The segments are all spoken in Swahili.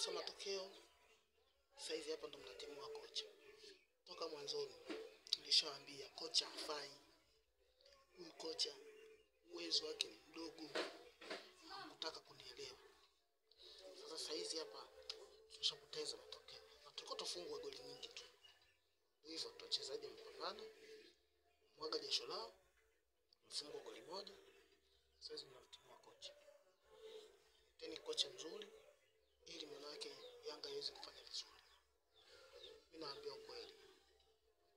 Mmekosa matokeo. Sasa hivi hapa ndo mnatimua kocha. Toka mwanzoni nilishawaambia kocha hafai. Huyu kocha uwezo wake ni mdogo. Hakutaka kunielewa. Sasa hizi hapa tushapoteza matokeo. Na tulikuwa tufungwa goli nyingi tu. Hivyo tu wachezaji wamepambana, mwaga jasho lao, mfungwa goli moja. Sasa hizi mnamtimua kocha. Tena kocha mzuri ili manake Yanga iweze kufanya vizuri. Mimi naambia ukweli.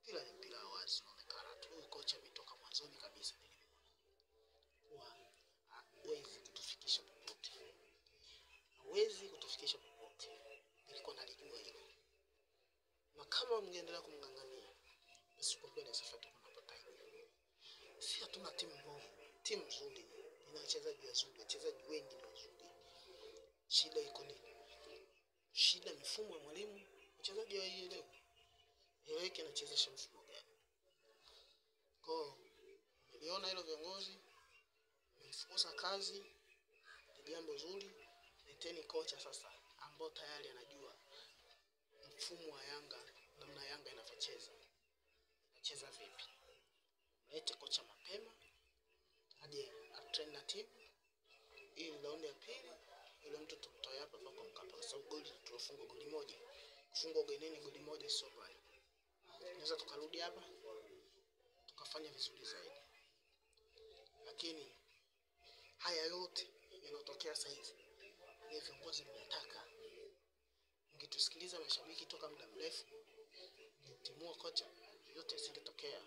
Mpira ni mpira wa wazi unaonekana tu. Huyu kocha ametoka mwanzoni kabisa nilimuona kuwa hawezi kutufikisha popote. Hawezi kutufikisha popote. Nilikuwa nalijua hilo. Na kama mngeendelea kumng'ang'ania, basi kwa kweli sasa tunapata hiyo. Si hatuna timu mbovu, timu nzuri, ina wachezaji wazuri, wachezaji wengi ni wazuri. Shida iko nini? Shida mifumo ya mwalimu, wachezaji hawaielewi. Eleweke anachezesha mfumo gani. Kwa niliona hilo viongozi, mmefukuza kazi, ni jambo zuri. Leteni kocha sasa ambao tayari anajua mfumo wa Yanga, namna Yanga inavyocheza. Inacheza vipi? Mlete kocha mapema aje atrain na timu ili raundi ya pili yule mtu tumtoe hapa kwa Mkapa, kwa sababu goli tulofunga goli moja. Kufungwa ugenini goli moja sio baya. Tunaweza tukarudi hapa tukafanya vizuri zaidi. Lakini haya yote yanayotokea sasa hivi ni viongozi mnataka. Mngetusikiliza mashabiki toka muda mrefu, mngetimua kocha, yote yasingetokea.